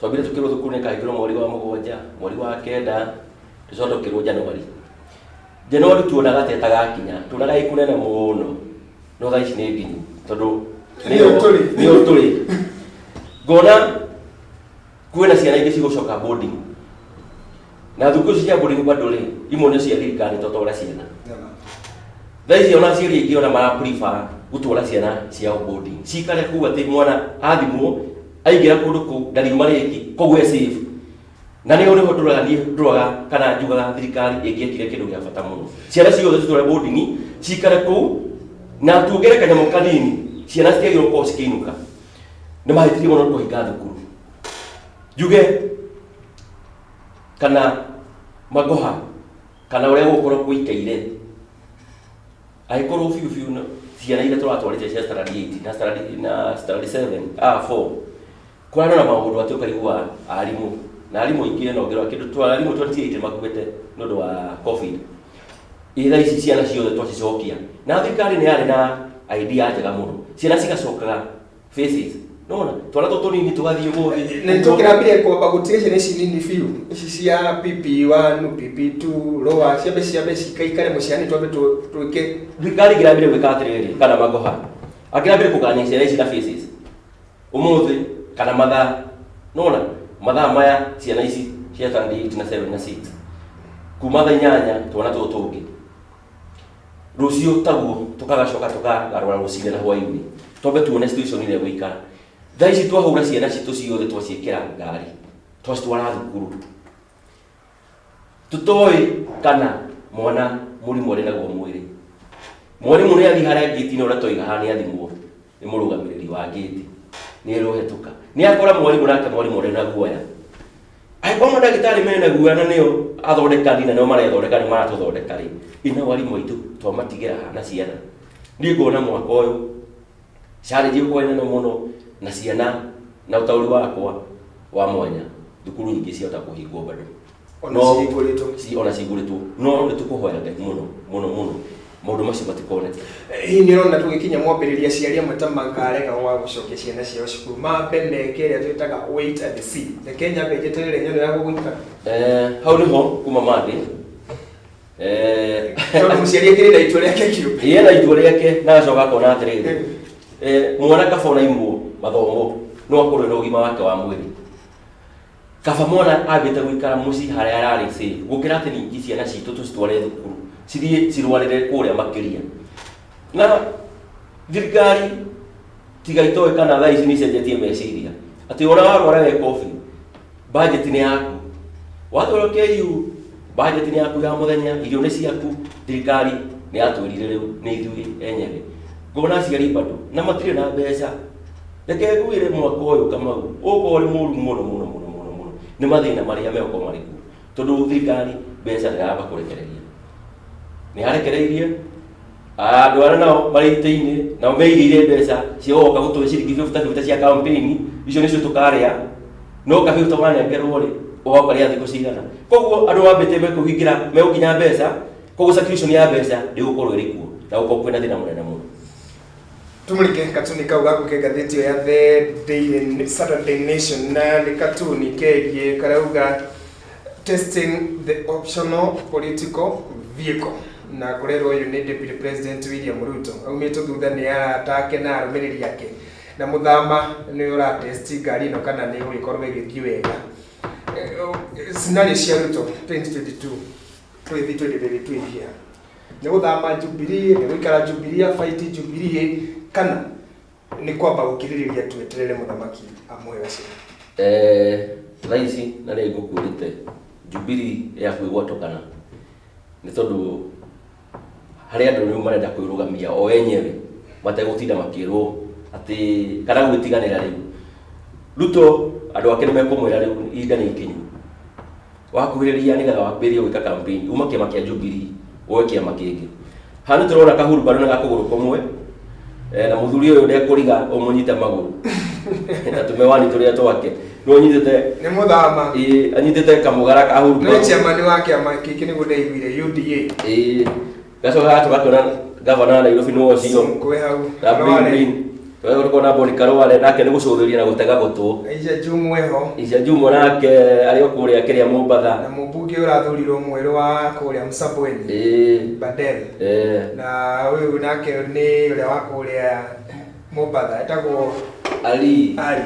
twambire tukĩrwo thukuru nĩ kahingũrwo mweri wa 7, mweri wa 9, tũcoke tũkĩrwo January. January tuonaga ta ĩtagakinya, tuonaga ĩ kũnene mũno, no thaa ici nĩ nginyu tondũ
nĩyo tũrĩ.
Nĩyo tũrĩ. Ngona kwĩna ciana ingĩ cigũcoka boarding, na thukuru ici cia boarding bado rĩ, imwe nĩ cia thirikari totwara ciana thaa ici. Ona aciari aingĩ ona mara prefer gũtwara ciana ciao boarding cikare kũu, atĩ mwana athimwo aingĩra kũndũ kũu ndariuma rĩngĩ, koguo e safe. Na nĩho nĩho ndũraga niĩ, ndũraga kana njugaga thirikari ĩngĩekire kĩndũ gĩa bata mũno, ciana ciothe citware boarding cikare kũu na tuongere kanyamũ kanini, ciana citiagĩrĩirwo gũkorwo cikĩinũka. Nĩ mahĩtirie mũno kũhinga thukuru. Njuge kana magoha kana ũrĩa gũgũkorwo gũikaire, angĩkorwo biũ biũ ciana iria tũratwarĩte cia standard 8 na standard 7, 4, kũrarĩ na maũndũ atĩ ũkaigua arimũ na arimũ aingĩ no ngĩrora kĩndũ twa arimũ 28 makuĩte nĩ ũndũ wa COVID. Ĩ thaa ici ciana ciothe twacicokia, na thirikari nĩ yarĩ na idea njega mũno, ciana cigacokaga phases, nona twana tũtũ tũnini tũgathiĩ ũmũthĩ.
Na nĩtũkĩrambire kwamba gũtiga ciana ici nini biũ, ici cia PP1, PP2 lower, ciambe cikaikare mũciani, twambe twĩke.
Thirikari ĩngĩrambire gwĩka atĩrĩrĩ, kana magoha angĩrambire kũgania ciana ici na phases, ũmũthĩ kana mathaa, nona mathaa maya ciana ici cia standard 8 na 7 na 6, kuma thaa 8 twana tũtũ tũngĩ, rũciũ taguo tũkagacoka tũkagarũra rũcinĩ na hwainĩ, twambe tuone situation ĩrĩa ĩgũikara. Thaa ici twahũra ciana citũ ciothe, twaciĩkĩra ngari, twacitwara thukuru, tũtoĩ kana mwana mũrimũ arĩ naguo mwĩrĩ. Mwarimũ nĩ athiĩ harĩa ngĩti-inĩ, ũrĩa twoiga haha, nĩ athimwo nĩ mũrũgamĩrĩri wa ngĩti, nĩ erwo hetũka, nĩ akora mwarimũ, nake mwarimũ arĩ na guoya. Angĩkorwo mandagĩtarĩ mena guoya na nĩo athondekani na nĩo marethondeka, nĩ maratũthondeka rĩ, ĩ nao arimũ aitũ twamatigĩra ha na ciana? Niĩ ngona mwaka ũyũ challenge ĩgũkorwo ĩ nene mũno na ciana, na ũtaũri wakwa wa mwanya, thukuru nyingĩ ciahota kũhingwo bado.
Ona cihingũrĩtwo.
Ona cihingũrĩtwo, no nĩ tũkũhoya Ngai mũno mũno mũno maũndũ macio matikoneke.
Hihi nĩ ũrona tũgĩkinya mwambĩrĩria aciari amwe ta makarega gwa gũcokia ciana ciao cukuru, mambe meke ĩrĩa twĩtaga wait and see, reke nyambe njeterere nyone ũrĩa gũgũikara?
Hau nĩho kuma mandĩ
Tondũ mũciari akĩrĩ na itua rĩake kĩũmbe.
Ĩĩ, na itua rĩake, na agacoka akona atĩrĩrĩ, mwana kaba ona imwo mathomo no akorwo na ũgima wake wa mwĩrĩ, kaba mwana ambĩte gũikara mũciĩ harĩa ararĩ safe, gũkĩra atĩ ningĩ ciana citũ tũcitware thukuru cithiĩ cirwarĩre kũrĩa makĩria. Na thirikari tiga itoĩ kana thaa ici nĩ icenjetie meciria atĩ ona warwara we covid, budget nĩ yaku, watwarwo KU budget nĩ yaku ya mũthenya, irio nĩ ciaku. Thirikari nĩ yatwĩrire rĩu nĩ ithuĩ enyewe. Ngona aciari bado na matirĩ na mbeca. Reke ngwĩre, mwaka ũyũ, Kamau, ũgũkorwo ũrĩ mũru mũno mũno mũno mũno mũno nĩ mathĩna marĩa megũkorwo marĩ kuo, tondũ thirikari mbeca ndĩramba kũrekereria, nĩ yarekereirie. Andũ arĩa nao marĩ itĩ-inĩ nao meigĩire mbeca cia gũgoka gũtũhe ciringi 50 50 cia campaign, icio nĩcio tũkarĩa. No ka 50 wanengerwo rĩ, ũgoka rĩa thikũ cigana? Koguo andũ mambĩte mekũhingĩra megũkinya mbeca, koguo circulation ya mbeca ndĩgũkorwo ĩrĩ kuo na gũkorwo kwĩna thĩna mũnene mũno.
Tumulike katuni kau gaku ke ngathĩti ĩyo ya The Daily Saturday Nation, na nĩ katuni kegiĩ karauga "Testing the optional political vehicle", na kũrerwo ũyũ nĩ Deputy President William Ruto aumĩtwo thutha nĩ arata ake na arũmĩrĩri ake, na mũthama nĩ ũratesti ngari ĩno kana nĩ ĩgũgĩkorwo ĩgĩthiĩ wega. Scenario cia Ruto 2022 tũgĩthiĩ 2022 here, nĩ gũthama Jubilee, nĩ gũikara Jubilee, fight Jubilee, kana nĩ kwamba gũkirĩrĩria tweterere mũthamaki amũhe gacĩra?
Thaa ici na nĩ ngũkwĩrĩte Jubilee ya kwĩgwatũkana, nĩ tondũ harĩ andũ rĩu marenda kwĩrũgamia o enyewe mategũtinda makĩrwo atĩ kana gwĩtiganĩra. Rĩu Ruto andũ ake nĩ mekũmwĩra rĩu ihinda nĩ ikinyu wakuhĩrĩria nĩgetha wambĩrĩrie gwĩka campaign, uma kĩama kĩa Jubilee woe kĩama kĩngĩ. Haha nĩ tũrona kahurubaro na gakũgũrũ kũmwe, na mũthuri ũyũ ndekũriga ũmũnyite magũrũ na tũmewani tũrĩa twake nĩ ũnyitĩte.
Nĩ mũthama.
Ĩĩ, anyitĩte kamũgara ka
nĩ
hurubaro.
Chairman wa kĩama gĩkĩ nĩguo ndaiguire UDA.
Ĩĩ, gacoka gaka tũgakĩona gavana wa Nairobi nĩ ũcio.
Sonko hau.
Na
Karware.
Green tũgacoka tũkona Boni Karware nake nĩ gũcũthĩrĩria na gũtega gũtũ.
Aisha Jumwa ho.
Aisha Jumwa nake arĩ o kũrĩa kĩrĩa Mombatha.
Na mũmbunge ũrathurirwo mwerũ wa kũrĩa Msambweni. Badel. Na ũyũ nake nĩ ũrĩa wa kũrĩa Mombatha etagwo
Ali.
Ali.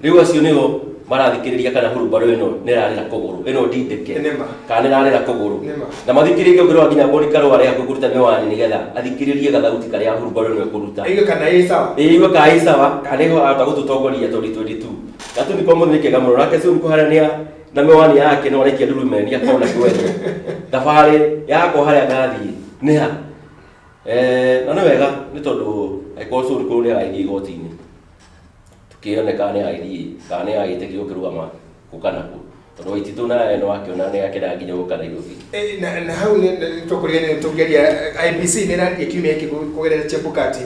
Rĩu acio nĩo marathikĩrĩria kana hurubaro ĩno nĩ ĩrarĩra kũgũrũ ĩno ndindĩke
Nĩma.
kana nĩ ĩrarĩra kũgũrũ.
Nĩma.
Na mathikĩrĩrie ũngĩrora nginya Boni Karware hakuhĩ kũruta mĩwani nĩgetha athikĩrĩrie gathauti karĩa hurubaro ĩno ĩkũruta.
Aigue kana ĩ sawa.
Ĩigue kana ĩ sawa kana ĩhota gũtũtongoria 2022. Gatuni kwa mũthĩ nĩ kega mũno nake Sonko harĩa nĩ na mĩwani yake no araikia ndurumeni akona kwene thabarĩ yakwa harĩa ngathiĩ nĩ ha. Na nĩ wega nĩ tondũ angĩkorwo Sonko nĩ agagĩthiĩ igoti-inĩ tũkĩone kana nĩ agagĩthiĩ kana nĩ agagĩtĩkĩrio kũrũgama kũ kana kũ, tondũ Waititũ naye nĩ wakĩona nĩ akĩendaga nginya gũka Nairobi.
Na hau nĩ tũkũria nĩ tũngĩaria IEBC nĩ ĩrathiĩ kiumia gĩkĩ kũgerera Chebukati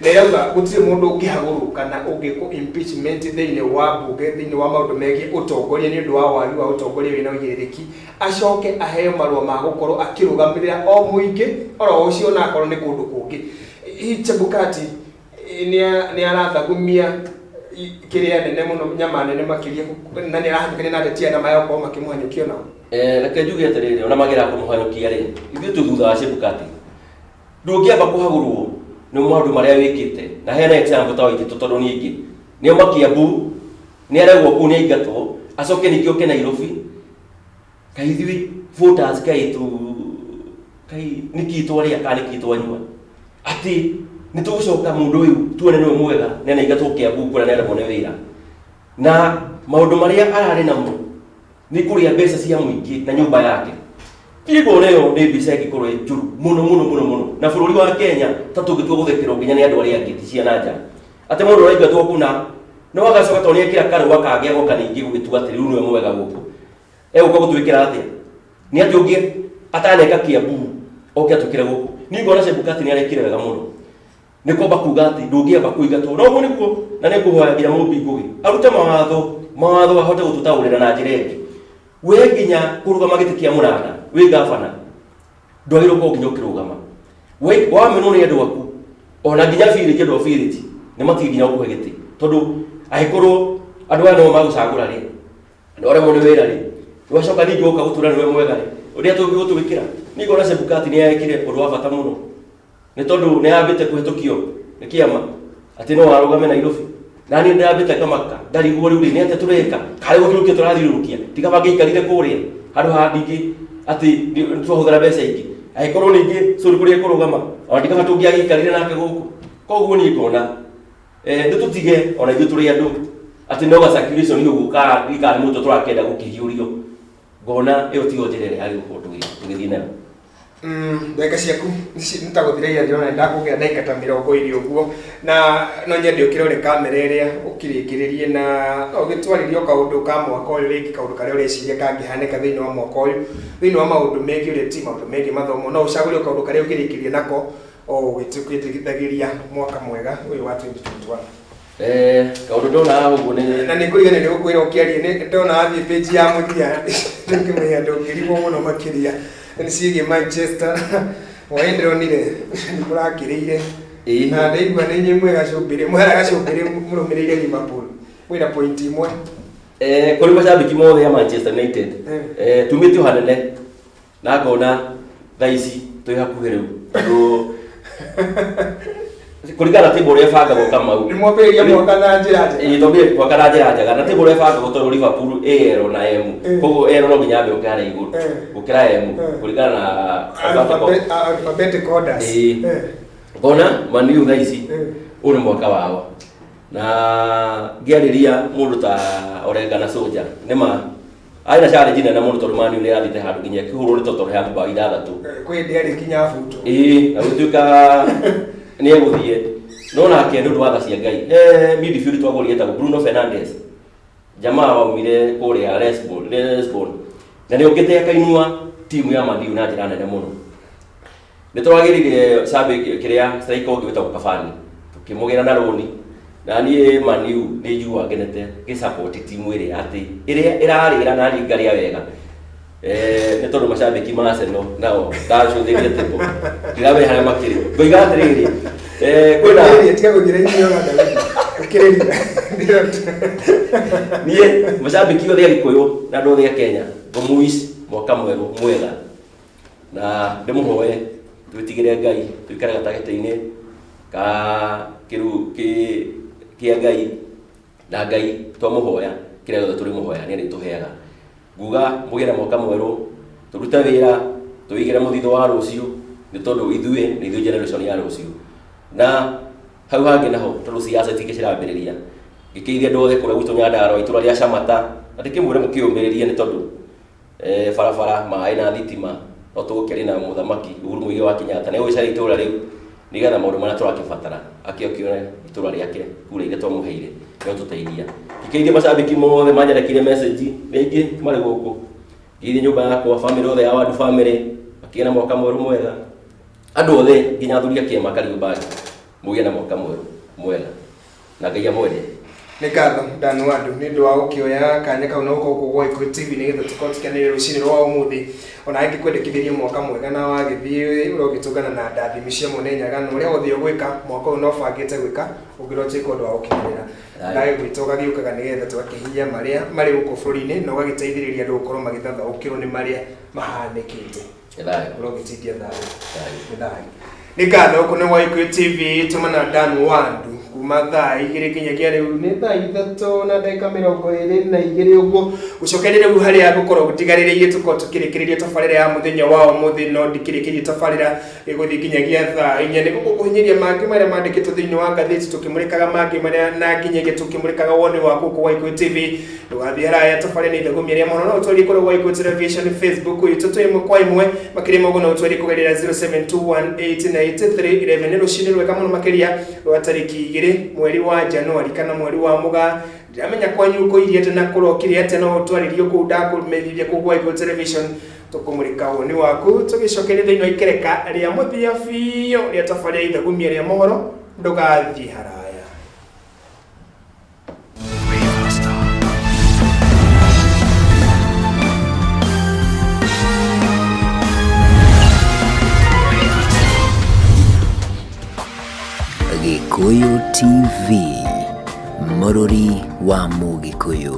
na ĩrauga gũtirĩ mũndũ ũngĩhagũrwo kana ũngĩkwo impeachment thĩinĩ wa mbunge thĩinĩ wa maũndũ megiĩ ũtongoria nĩ ũndũ wa wagi wa ũtongoria wĩna ũigĩrĩrĩki, acoke aheo marũa ma gũkorwo akĩrũgamĩrĩra o mũingĩ oro ũcio na akorwo nĩ kũndũ kũngĩ. Hihi Chebukati nĩ arathagumia kĩrĩa nene mũno, nyama nene makĩria, na nĩ arahanyũkania na ateti aya na maya gũkorwo makĩmũhanyũkia nao?
Reke njuge atĩrĩrĩ, ona magera kũmũhanyũkia rĩ, ithuĩ twĩ thutha wa Chebukati. Ndũngĩamba kũhagũrwo nĩ maũndũ marĩa wĩkĩte na heana example ta Waititũ, tondũ ningĩ nĩo Makiambu nĩ aregwo kũu, nĩ aingatwo, acoke ningĩ oke Nairobi. Kaĩ ithuĩ voters kaĩ tu kaĩ nĩkĩ twarĩa kana nĩkĩ twanyua atĩ nĩ tũgũcoka mũndũ ũyũ tuone nĩwe mwega nĩ anaingatwo Kiambu kũrĩa nĩ aremwo nĩ wĩra na maũndũ marĩa ararĩ namo nĩ kũrĩa mbeca cia mũingĩ na nyũmba yake. Tigwo ĩyo nĩ mbica ĩngĩkorwo ĩ njũru mũno mũno mũno mũno na bũrũri wa Kenya ta tũngĩtua gũthekerwo nginya nĩ andũ arĩa angĩ ti ciana nja atĩ mũndũ araingatwo kũna no agacoka tondũ nĩ ekĩra karũa kangĩ agoka ningĩ gũgĩtua atĩ rĩu nĩwe mwega gũkũ. Egũka gũtwĩkĩra atĩa? Nĩ atĩ ũngĩ ataneka Kiambu oke atwĩkĩre gũkũ? Niĩ ngona Chebukati nĩ arekire wega mũno nĩ kwamba kuga atĩ ndũngĩamba kũingatwo no ũguo nĩguo, na nĩ ngũhoya nginya Mũmbi Ngũgĩ arute mawatho ahote gũtũtaũrĩra na njĩra ĩngĩ. We nginya kũrũgama gĩtĩ kĩa mũranda wĩ gavana ndwagĩrĩirwo gũkorwo nginya ũkĩrũgama. We wamenwo nĩ andũ aku ona nginya village, andũ a village nĩ matige nginya gũkũhe gĩtĩ, tondũ angĩkorwo andũ aya nĩo magũcagũra rĩ, andũ arĩa nĩ wĩra rĩ, wacoka ningĩ woka gũtũra nĩwe mwega rĩ, ũrĩa tũngĩgũtwĩkĩra. Niĩ ngona Chebukati nĩ ekire ũndũ wa bata mũno nĩ tondũ nĩ yambĩte kũhetũkio nĩ kĩama atĩ no arũgame Nairobi, na niĩ ndĩrambĩte ngamaka ndarigwo rĩu rĩ nĩ atĩa tũreka karĩ gũthiũrũkia tũrathiũrũrũkia tiga bangĩikarire kũrĩa handũ ha ningĩ atĩ twahũthĩra mbeca ingĩ angĩkorwo ningĩ cũri kũrĩa ekũrũgama ona ndikaba tũngĩagĩikarire nake gũkũ. Koguo niĩ ngona nĩ tũtige ona ithuĩ tũrĩ andũ atĩ no ga circulation ũguo ka nĩ mũtwe tũrakĩenda gũkĩhiũrio. Ngona ĩyo tiyo njĩra ĩrĩa yagĩrĩirwo gũkorwo tũgĩthiĩ nayo.
Ndagĩka ciaku nĩ ta gũthira ira ndĩrona ndakũgĩa ndagĩka ta 20 ũguo, na no nyende ũkĩrore kamera ĩrĩa ũkĩrĩkĩrĩrie na no ũgĩtwarĩrie o kaũndũ ka mwaka ũyũ rĩngĩ, kaũndũ karĩa ũreciria kangĩhanĩka thĩinĩ wa mwaka ũyũ, thĩinĩ wa maũndũ megiĩ ũrĩa maũndũ megiĩ mathomo, no ũcagũre o kaũndũ karĩa ũngĩrĩkĩria nako o ũgĩtũkĩrĩkithagĩria mwaka mwega ũyũ wa 2021.
Kaũndũ ndona haha ũguo nĩ
Na nĩ ngũrigana nĩ gũkwĩra ũkĩaria nĩ ndona wathiĩ page ya mũthia nĩngĩmenya ndũngĩrigwo mũno makĩria nĩ ciĩgiĩ Manchester mwaĩ ndĩronire nĩ mũrakĩrĩire.
Ĩĩ.
Na ndaigua nĩ inyuĩ mwĩ gacumbĩrĩ mwera gacumbĩrĩ mũrũmĩrĩire Liverpool mwĩna point 1.
Kũrĩ macambĩki mothe ya Manchester United, tumĩte o hanene na ngona thaa ici twĩ hakuhĩ rĩu, tondũ kũringana na table ũrĩa ĩbangagwo, Kamau,
Nĩ mwambĩrĩria mwaka na njĩra njega.
Ĩĩ, twambĩrĩria mwaka na njĩra njega na table ũrĩa ĩbangagwo, tondũ Liverpool ĩ L na M, koguo L no nginya yambe ũke harĩa igũrũ gũkĩra M kũringana na
alphabetic orders.
Ĩĩ. Ngona Man U thaa ici ũyũ nĩ mwaka wao, na ngĩarĩria mũndũ ta Orenga na Soja nĩ ma arĩ na challenge nene mũno, tondũ Man U nĩ ĩrathiĩte handũ nginya ĩkĩhũrwo nĩ Tottenham ya mbaũ 6.
Kwĩ hĩndĩ yarĩ nginya buto.
Ĩĩ, na gũtuĩka nĩ egũthiĩ, no nake nĩ ũndũ wa tha cia Ngai he midfield twagũrire etagwo Bruno Fernandes, jamaa waumire kũrĩa Lisbon, na nĩ okĩte akainua timu ya Man U na njĩra nene mũno. Nĩ twagĩrire cabi kĩrĩa striker ũngĩ wĩtagwo Cavani, tũkĩmũgĩra na rũni. Na niĩ Man U nĩ njiguaga ngenete ngĩ-support timu ĩrĩa atĩ ĩrĩa ĩrarĩra na niĩ ngarĩa wega. Nĩ tondũ macambĩki ma Arsenal nao ndacũthĩria table ndiramenya harĩa makĩrĩ, ngoiga atĩrĩrĩ, kwĩna
Ũkĩrĩria, tiga gũthira inyuĩ ona Daudi. Ũkĩrĩria.
Niĩ macambĩki othe a Gĩkũyũ na andũ othe a Kenya ngũmũwish mwaka mwerũ mwega, na ndĩmũhoe twĩtigĩre Ngai, tũikare gatagatĩ-inĩ ka kĩru kĩa Ngai, na Ngai twamũhoya kĩrĩa gĩothe tũrĩmũhoya nĩ arĩtũheaga. Nguga mũgĩe na mwaka mwerũ, tũrute wĩra, tũigĩre mũthithũ wa rũciũ, nĩ tondũ ithuĩ nĩ ithuĩ generation ya rũciũ. Na hau hangĩ naho, tondũ siasa itingĩ cirambĩrĩria, ngĩkĩithia andũ othe kũrĩa gwitũ Nyandarũa, itũra rĩa Camata, na ndĩkĩmwĩre mũkĩũmĩrĩrie, nĩ tondũ barabara, maĩ na thitima no tũgũkĩaria na mũthamaki Uhuru Muigai wa Kenyatta nĩ gũgĩcaria itũra rĩu nĩgetha maũndũ marĩa tũrakĩbatara akĩokione itũra rĩake, kura iria twamũheire nĩ ũtũteithia. Ngĩkĩithia macambĩki mothe manyandĩkire message, nĩ aingĩ marĩ gũkũ, ngĩithia nyũmba yakwa, family othe ya Wadu family makĩgĩa na mwaka mwerũ mwega, andũ othe nginya athuri a kĩama Kariobangi mũgĩe na mwaka mwerũ mwega na Ngai amwende.
Nĩ ngatho Dan Wandu nĩ ũndũ wa gũkĩoya kanya kau na gũkorwo gũkũ gwa Gĩkũyũ TV nĩgetha tũkorwo tũkĩanĩrĩra rũcinĩ rwa ũmũthĩ, ona ngĩkwendekithĩria mwaka mwega na wagĩthiĩ ũrogĩtũngana na ndathimi cia Mwene Nyaga, na ũrĩa wothe ũgwĩka mwaka ũyũ no bangĩte gwĩka ũngĩrwo tuĩka ũndũ wa gũkenerera. Ndagĩgwĩta ũgagĩũkaga nĩgetha tũgakĩhinyia marĩa marĩ gũkũ bũrũri-inĩ na ũgagĩteithĩrĩria andũ gũkorwo magĩthathaũkĩrwo nĩ marĩa mahanĩkĩte.
Thayũ.
Ũrogĩtindia thayũ.
Thayũ.
Nĩ thayũ. Nĩ ngatho. Gũkũ nĩ gwa Gĩkũyũ TV, tũmana Dan Wandu kuma thaa 2 nginyagia rĩu nĩ thaa 3 na ndagĩka 22 ũguo. Gũcokeria rĩu harĩa ngũkorwo ndigarĩrĩirie, tũkorwo tũkĩrĩkĩrĩria tabarĩra ya mũthenya wa ũmũthĩ, no ndikĩrĩkĩrie tabarĩra ĩgũthiĩ nginyagia thaa 4 nĩguo gũkũhinyĩria mangĩ marĩa mandĩkĩtwo thĩinĩ wa ngathĩti, tũkĩmũrĩkaga mangĩ marĩa na nginyagia tũkĩmũrĩkaga woni waku gũkũ gwa Gĩkũyũ TV. Ndũgathiĩ haraya, tabarĩra nĩ ithagumia rĩa mũno. No ũtwarie kũrĩa gwa Gĩkũyũ Television Facebook itũ twĩ ĩmwe kwa ĩmwe. Makĩria ma ũguo no ũtwarie kũgerera 0721898311. Nĩ rũcinĩ rwega mũno makĩria rwa tarĩki 2 mweri wa Januari kana mweri wa Mũgaa. Ndiramenya kwanyu kũirie atĩa na kũrokire atĩa, no ũtwarĩrio kũu ndakũmenyithia kũu gwa Gĩkũyũ Television tũkũmũrĩka woni waku, tũgĩcokeria thĩinĩ wa ikereka rĩa mũthia biũ rĩa tabarĩra ithagumia rĩa mohoro. Ndũgathiĩ haraya.
Star.
Gĩkũyũ TV, mũrũri wa Mũgĩkũyũ.